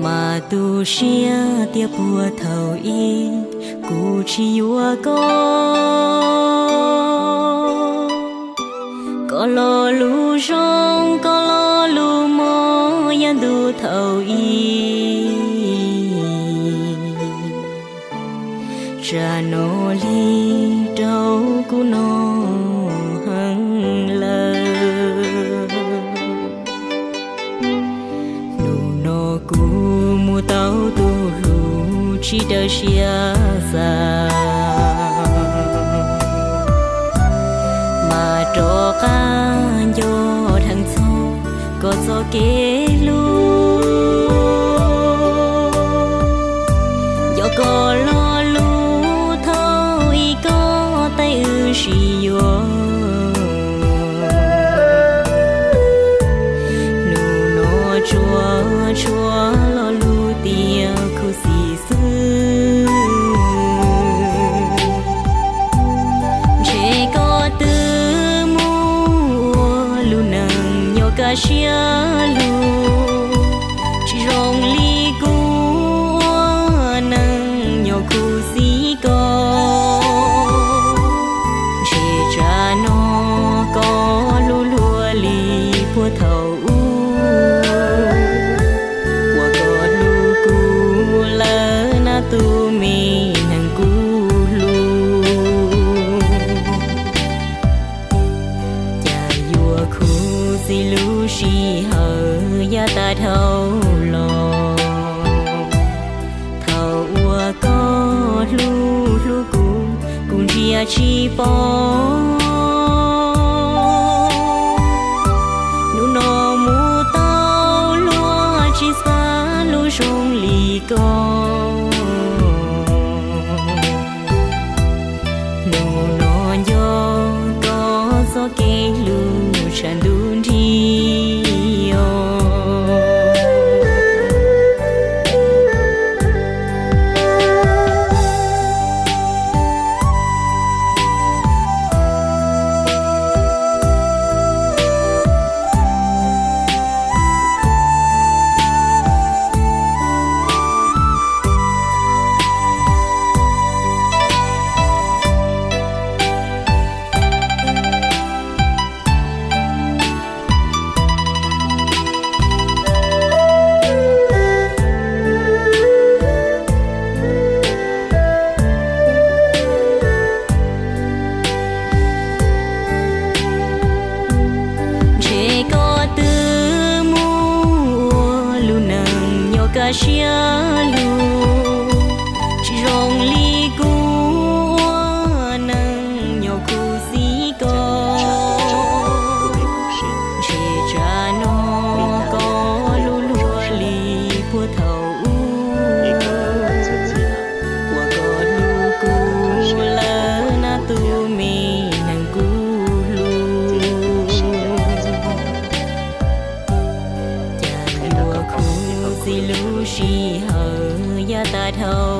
Mas tu siab tias puag thaum ub kuv tsis yuav koj, koj lo lus zoo, koj lo lus mob yav ntuj thaum ub. Tsam no lig rau kuv no heev lawm. Hnub no kuv mus tau tus hlub tsis daws siab xav, mas rov qab nco dheev txog koj txoj kev hlub. Yog koj lo lus thaum ub koj tej wb sib yuav. Hnub no tsuas tshuav lo lus tias khuv xim xwb. Ntshe koj twb mus ua lub neej nyob kaj siab lug, tsis zoo li kuv ua neej nyob khuv xim koj. Ntshe tsam no koj hlub luag li puag thaum ub, uas koj hlub kuv lawm na tus me neeg kuv hlub. Cas yuav khuv xim lub sij hawm yav tas dhau los, thaum uas koj hlub hlub kuv, kuv ntsia tsis pom. Hnub no mus tau luag tsis xav lub zoo li koj. Hnub no nco koj txoj kev hlub tshav ntuj nrig os. Ntshe koj twb mus ua lub neej nyob kaj siab lug, tsis zoo li kuv ua neej nyob khuv xim koj. Ntshe tsam no koj hlub luag li puag thaum ub, uas koj hlub kuv lawm na tus me neeg kuv hlub. Cas yuav khuv xim lub sij hawm yav tas dhau